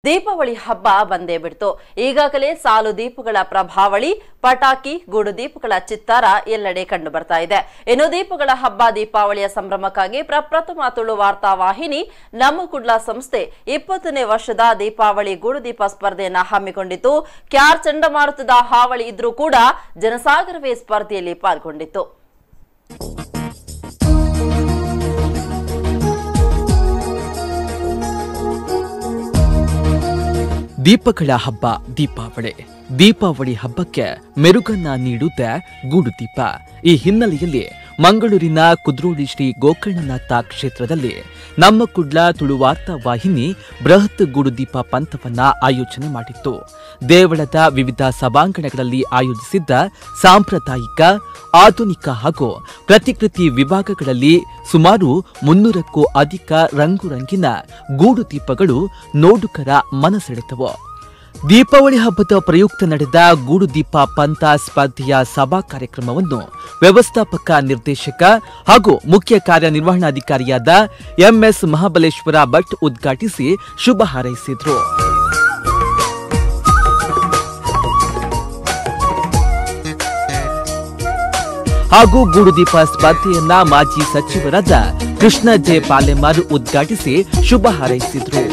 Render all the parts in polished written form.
ದೀಪಾವಳಿ ಹಬ್ಬ ಬಂದೇ ಬಿಡ್ತು. ಈಗಾಗಲೇ ಸಾಲು ದೀಪಗಳ ಪ್ರಭಾವಳಿ, ಪಟಾಕಿ, ಗೂಡು ದೀಪಗಳ ಚಿತ್ತಾರ ಎಲ್ಲೆಡೆ ಕಂಡು ಬರ್ತಾ ಇದೆ. ಇನ್ನು ದೀಪಗಳ ಹಬ್ಬ ದೀಪಾವಳಿಯ ಸಂಭ್ರಮಕ್ಕಾಗಿ ಪ್ರಪ್ರಥಮ ತುಳು ವಾರ್ತಾ ವಾಹಿನಿ ನಮ್ಮ ಕುಡ್ಲ ಸಂಸ್ಥೆ 20ನೇ ವರ್ಷದ ದೀಪಾವಳಿ ಗೂಡುದೀಪ ಸ್ಪರ್ಧೆಯನ್ನ ಹಮ್ಮಿಕೊಂಡಿತ್ತು. ಕ್ಯಾರ್ ಚಂಡಮಾರುತದ ಹಾವಳಿ ಇದ್ರೂ ಕೂಡ ಜನಸಾಗರವೇ ಸ್ಪರ್ಧೆಯಲ್ಲಿ ಪಾಲ್ಗೊಂಡಿತ್ತು. ದೀಪಗಳ ಹಬ್ಬ ದೀಪಾವಳಿ. ದೀಪಾವಳಿ ಹಬ್ಬಕ್ಕೆ ಮೆರುಗನ್ನ ನೀಡುತ್ತೆ ಗೂಡುದೀಪ. ಈ ಹಿನ್ನೆಲೆಯಲ್ಲಿ ಮಂಗಳೂರಿನ ಕುದ್ರೋಳಿ ಶ್ರೀ ಗೋಕರ್ಣನಾಥ ಕ್ಷೇತ್ರದಲ್ಲಿ ನಮ್ಮ ಕುಡ್ಲ ತುಳು ವಾರ್ತಾ ವಾಹಿನಿ ಬೃಹತ್ ಗೂಡುದೀಪ ಪಂಥವನ್ನ ಆಯೋಜನೆ ಮಾಡಿತ್ತು. ದೇವಳದ ವಿವಿಧ ಸಭಾಂಗಣಗಳಲ್ಲಿ ಆಯೋಜಿಸಿದ್ದ ಸಾಂಪ್ರದಾಯಿಕ, ಆಧುನಿಕ ಹಾಗೂ ಪ್ರತಿಕೃತಿ ವಿಭಾಗಗಳಲ್ಲಿ ಸುಮಾರು 300ಕ್ಕೂ ಅಧಿಕ ರಂಗುರಂಗಿನ ಗೂಡುದೀಪಗಳು ನೋಡುಗರ ಮನಸೆಳೆದವು. ದೀಪಾವಳಿ ಹಬ್ಬದ ಪ್ರಯುಕ್ತ ನಡೆದ ಗೂಡುದೀಪ ಪಂಥ ಸ್ಪರ್ಧೆಯ ಸಭಾ ಕಾರ್ಯಕ್ರಮವನ್ನು ವ್ಯವಸ್ಥಾಪಕ ನಿರ್ದೇಶಕ ಹಾಗೂ ಮುಖ್ಯ ಕಾರ್ಯನಿರ್ವಹಣಾಧಿಕಾರಿಯಾದ ಎಂಎಸ್ ಮಹಾಬಲೇಶ್ವರ ಭಟ್ ಉದ್ಘಾಟಿಸಿ ಶುಭ ಹಾರೈಸಿದರು. ಹಾಗೂ ಗೂಡುದೀಪ ಸ್ಪರ್ಧೆಯನ್ನ ಮಾಜಿ ಸಚಿವರಾದ ಕೃಷ್ಣ ಜೆ ಪಾಲೆಮಾರ್ ಉದ್ಘಾಟಿಸಿ ಶುಭ ಹಾರೈಸಿದರು.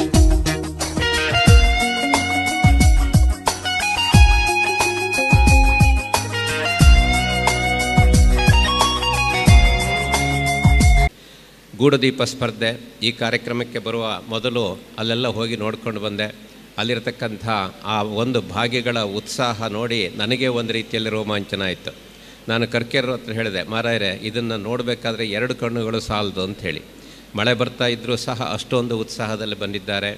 ಗೂಡುದೀಪ ಸ್ಪರ್ಧೆ ಈ ಕಾರ್ಯಕ್ರಮಕ್ಕೆ ಬರುವ ಮೊದಲು ಅಲ್ಲೆಲ್ಲ ಹೋಗಿ ನೋಡ್ಕೊಂಡು ಬಂದೆ. ಅಲ್ಲಿರತಕ್ಕಂಥ ಆ ಒಂದು ಭಾಗಿಗಳ ಉತ್ಸಾಹ ನೋಡಿ ನನಗೆ ಒಂದು ರೀತಿಯಲ್ಲಿ ರೋಮಾಂಚನ ಆಯಿತು. ನಾನು ಕರ್ಕೇರ ಹತ್ರ ಹೇಳಿದೆ, ಮಾರಾಯರೆ ಇದನ್ನು ನೋಡಬೇಕಾದ್ರೆ 2 ಕಣ್ಣುಗಳು ಸಾಲದು ಅಂಥೇಳಿ. ಮಳೆ ಬರ್ತಾ ಇದ್ದರೂ ಸಹ ಅಷ್ಟೊಂದು ಉತ್ಸಾಹದಲ್ಲಿ ಬಂದಿದ್ದಾರೆ.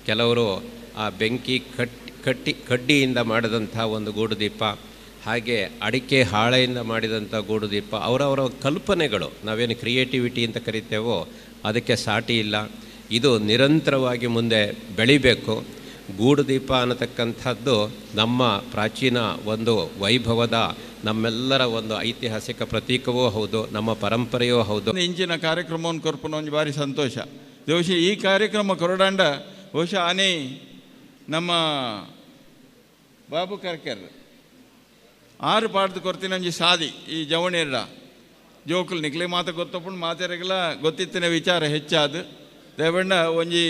ಕೆಲವರು ಆ ಬೆಂಕಿ ಕಟ್ಟಿ ಕಡ್ಡಿಯಿಂದ ಮಾಡಿದಂಥ ಒಂದು ಗೂಡುದೀಪ, ಹಾಗೆ ಅಡಿಕೆ ಹಾಳೆಯಿಂದ ಮಾಡಿದಂಥ ಗೂಡುದೀಪ, ಅವರವರ ಕಲ್ಪನೆಗಳು, ನಾವೇನು ಕ್ರಿಯೇಟಿವಿಟಿ ಅಂತ ಕರಿತೇವೋ ಅದಕ್ಕೆ ಸಾಟಿ ಇಲ್ಲ. ಇದು ನಿರಂತರವಾಗಿ ಮುಂದೆ ಬೆಳಿಬೇಕು. ಗೂಡುದೀಪ ಅನ್ನತಕ್ಕಂಥದ್ದು ನಮ್ಮ ಪ್ರಾಚೀನ ಒಂದು ವೈಭವದ, ನಮ್ಮೆಲ್ಲರ ಒಂದು ಐತಿಹಾಸಿಕ ಪ್ರತೀಕವೂ ಹೌದು, ನಮ್ಮ ಪರಂಪರೆಯೂ ಹೌದು. ಇಂಚಿನ ಕಾರ್ಯಕ್ರಮವನ್ನು ಕೊರ್ಪುನ ಒಂದು ಭಾರಿ ಸಂತೋಷ. ಬಹುಶಃ ಈ ಕಾರ್ಯಕ್ರಮ ಕೊರಡಾಂಡ ಬಹುಶಃ ಆನೆ ನಮ್ಮ ಬಾಬು ಕರ್ಕರ್ ಆರು ಪಾಡ್ದು ಕೊರ್ತಿನಂಜಿ ಸಾದಿ ಈ ಜವಣಿರ ಜೋಕುಲು ನಿಕ್ಲೆ ಮಾತ ಗೊತ್ತಪ್ಪುಂಡು ಮಾತೆರೆಗೆಲ್ಲ ಗೊತ್ತಿತ್ತಿನ ವಿಚಾರ ಹೆಚ್ಚಾದ ದೇವಣ್ಣ ಒಂಜಿ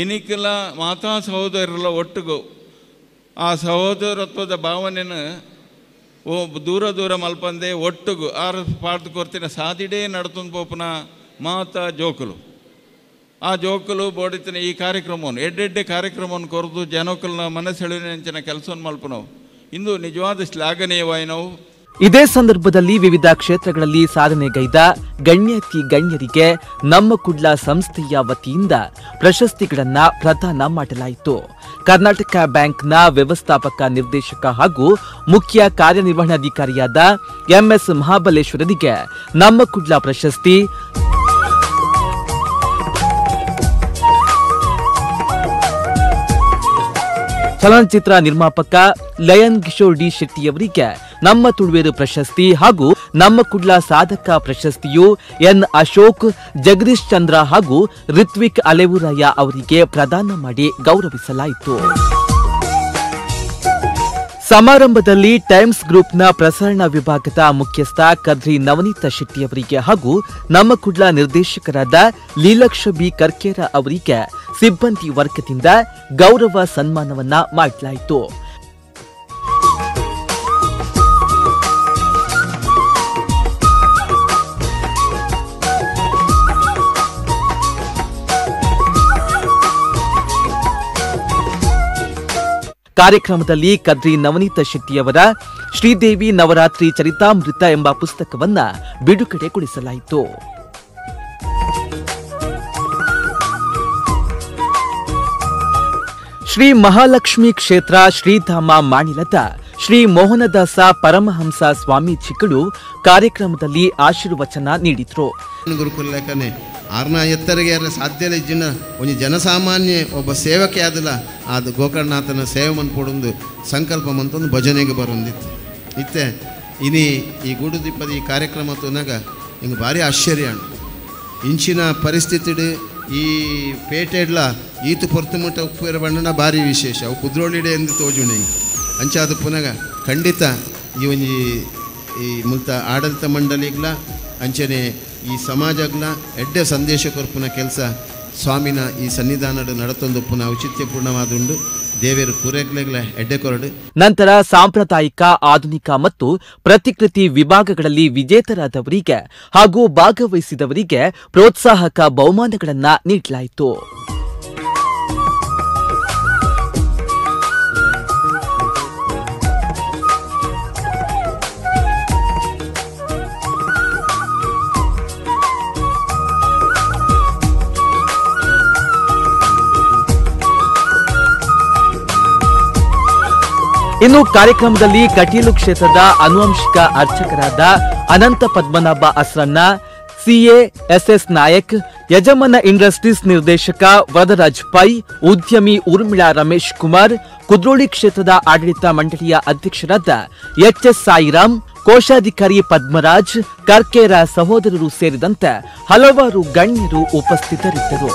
ಇನಿಕ್ಲ ಮಾತಾ ಸಹೋದರಲ್ಲ ಒಟ್ಟುಗು ಆ ಸಹೋದರತ್ವದ ಭಾವನೆಯನ್ನು ಓ ದೂರ ದೂರ ಮಲ್ಪಂದೆ ಒಟ್ಟುಗು ಆರು ಪಾಡ್ದು ಕೊರ್ತಿನ ಸಾದಿಡೇ ನಡ್ತೊಂದು ಪೋಪುನ ಮಾತಾ ಜೋಕುಲು ಆ ಜೋಕುಲು ಬೋಡಿತಿನ ಈ ಕಾರ್ಯಕ್ರಮವನ್ನು ಎಡ್ಡೆಡ್ಡೆ ಕಾರ್ಯಕ್ರಮವನ್ನು ಕೊರೆದು ಜನಕುಲನ ಮನಸ್ಸೆಳೆಂಚಿನ ಕೆಲಸವನ್ನು ಮಲ್ಪನವು ಇಂದು ನಿಜವಾದ ಶ್ಲಾಘನೀಯವಾಯಿನವು. ಇದೇ ಸಂದರ್ಭದಲ್ಲಿ ವಿವಿಧ ಕ್ಷೇತ್ರಗಳಲ್ಲಿ ಸಾಧನೆಗೈದ ಗಣ್ಯಾತಿ ಗಣ್ಯರಿಗೆ ನಮ್ಮ ಕುಡ್ಲ ಸಂಸ್ಥೆಯ ವತಿಯಿಂದ ಪ್ರಶಸ್ತಿಗಳನ್ನು ಪ್ರದಾನ ಮಾಡಲಾಯಿತು. ಕರ್ನಾಟಕ ಬ್ಯಾಂಕ್ನ ವ್ಯವಸ್ಥಾಪಕ ನಿರ್ದೇಶಕ ಹಾಗೂ ಮುಖ್ಯ ಕಾರ್ಯನಿರ್ವಹಣಾಧಿಕಾರಿಯಾದ ಎಂಎಸ್ ಮಹಾಬಲೇಶ್ವರರಿಗೆ ನಮ್ಮ ಕುಡ್ಲ ಪ್ರಶಸ್ತಿ, ಚಲನಚಿತ್ರ ನಿರ್ಮಾಪಕ ಲಯನ್ ಕಿಶೋರ್ ಡಿ ಶೆಟ್ಟಿಯವರಿಗೆ ನಮ್ಮ ತುಳುವೇರು ಪ್ರಶಸ್ತಿ ಹಾಗೂ ನಮ್ಮ ಕುಡ್ಲ ಸಾಧಕ ಪ್ರಶಸ್ತಿಯು ಎನ್ ಅಶೋಕ್, ಜಗದೀಶ್ ಚಂದ್ರ ಹಾಗೂ ರಿತ್ವಿಕ್ ಅಲೆವುರಾಯ ಅವರಿಗೆ ಪ್ರದಾನ ಮಾಡಿ ಗೌರವಿಸಲಾಯಿತು. ಸಮಾರಂಭದಲ್ಲಿ ಟೈಮ್ಸ್ ಗ್ರೂಪ್ನ ಪ್ರಸರಣ ವಿಭಾಗದ ಮುಖ್ಯಸ್ಥ ಕದ್ರಿ ನವನೀತ ಶೆಟ್ಟಿಯವರಿಗೆ ಹಾಗೂ ನಮ್ಮ ಕುಡ್ಲ ನಿರ್ದೇಶಕರಾದ ಲೀಲಕ್ಷ ಬಿ ಕರ್ಕೇರ ಅವರಿಗೆ ಸಿಬ್ಬಂದಿ ವರ್ಗದಿಂದ ಗೌರವ ಸನ್ಮಾನವನ್ನ ಮಾಡಲಾಯಿತು. ಕಾರ್ಯಕ್ರಮದಲ್ಲಿ ಕದ್ರಿ ನವನೀತ ಶೆಟ್ಟಿಯವರ ಶ್ರೀದೇವಿ ನವರಾತ್ರಿ ಚರಿತಾಮೃತ ಎಂಬ ಪುಸ್ತಕವನ್ನ ಬಿಡುಗಡೆಗೊಳಿಸಲಾಯಿತು. ಶ್ರೀ ಮಹಾಲಕ್ಷ್ಮಿ ಕ್ಷೇತ್ರ ಶ್ರೀಧಾಮ ಮಾಣಿಲದ ಶ್ರೀ ಮೋಹನದಾಸ ಪರಮಹಂಸ ಸ್ವಾಮೀಜಿಗಳು ಕಾರ್ಯಕ್ರಮದಲ್ಲಿ ಆಶೀರ್ವಚನ ನೀಡಿದರು. ಆರ್ನ ಎತ್ತರಿಗೆ ಸಾಧ್ಯ ಇಜ್ಜಿನ ಒಂಜಿ ಜನಸಾಮಾನ್ಯ ಒಬ್ಬ ಸೇವಕೆ ಆದಲ್ಲ ಅದು ಗೋಕರ್ಣನಾಥನ ಸೇವೆ ಮನ್ಪೊಡೊಂದು ಸಂಕಲ್ಪ ಮಂತೊಂದು ಭಜನೆಗೆ ಬರೊಂದಿತ್ತು. ಇತ್ತೆ ಇನಿ ಈ ಗೂಡುದೀಪದ ಈ ಕಾರ್ಯಕ್ರಮ ತೂನಾಗ ಹಿಂಗೆ ಭಾರಿ ಆಶ್ಚರ್ಯ. ಇಂಚಿನ ಪರಿಸ್ಥಿತಿಡು ಈ ಪೇಟೆಡ್ಲ ಈತು ಪೊರ್ತುಮುಟ್ಟ ಉಪ್ಪುರ ಬಣ್ಣನ ಭಾರಿ ವಿಶೇಷ. ಅವು ಕುದ್ರೋಳಿಡೆ ಎಂದು ತೋಜುಣೆ ಅಂಚಾದ ಪುನಗ ಖಂಡಿತ ಈ ಒಂಜಿ ಈ ಮುಲ್ತ ಆಡಳಿತ ಮಂಡಳಿಗ್ಲ ಅಂಚನೆ ಈ ಸಮಾಜಗ್ಲ ಎಡ್ಡೆ ಸಂದೇಶ ಕೊರ್ಪುನ ಕೆಲಸ ಸ್ವಾಮಿನ ಈ ಸನ್ನಿಧಾನದ ನಡತೊಂದುಪ್ಪುನ ಔಚಿತ್ಯಪೂರ್ಣವಾದುಂಡು. ದೇವೇರು ಪೂರೈಕ್ಲೆಗ್ಲ ಎಡ್ಡೆ ಕೊರಡು. ನಂತರ ಸಾಂಪ್ರದಾಯಿಕ, ಆಧುನಿಕ ಮತ್ತು ಪ್ರತಿಕೃತಿ ವಿಭಾಗಗಳಲ್ಲಿ ವಿಜೇತರಾದವರಿಗೆ ಹಾಗೂ ಭಾಗವಹಿಸಿದವರಿಗೆ ಪ್ರೋತ್ಸಾಹಕ ಬಹುಮಾನಗಳನ್ನು ನೀಡಲಾಯಿತು. ಇನ್ನು ಕಾರ್ಯಕ್ರಮದಲ್ಲಿ ಕಟೀಲು ಕ್ಷೇತ್ರದ ಆನುವಂಶಿಕ ಅರ್ಚಕರಾದ ಅನಂತ ಪದ್ಮನಾಭ ಅಸ್ರಣ್ಣ, ಸಿಎ ಎಸ್ಎಸ್ ನಾಯಕ್, ಯಜಮಾನ ಇಂಡಸ್ಟ್ರೀಸ್ ನಿರ್ದೇಶಕ ವರದರಾಜ್ ಪೈ, ಉದ್ಯಮಿ ಊರ್ಮಿಳಾ ರಮೇಶ್ ಕುಮಾರ್, ಕುದ್ರೋಳಿ ಕ್ಷೇತ್ರದ ಆಡಳಿತ ಮಂಡಳಿಯ ಅಧ್ಯಕ್ಷರಾದ ಎಚ್ಎಸ್ ಸಾಯಿರಾಮ್, ಕೋಶಾಧಿಕಾರಿ ಪದ್ಮರಾಜ್, ಕರ್ಕೇರ ಸಹೋದರರು ಸೇರಿದಂತೆ ಹಲವಾರು ಗಣ್ಯರು ಉಪಸ್ಥಿತರಿದ್ದರು.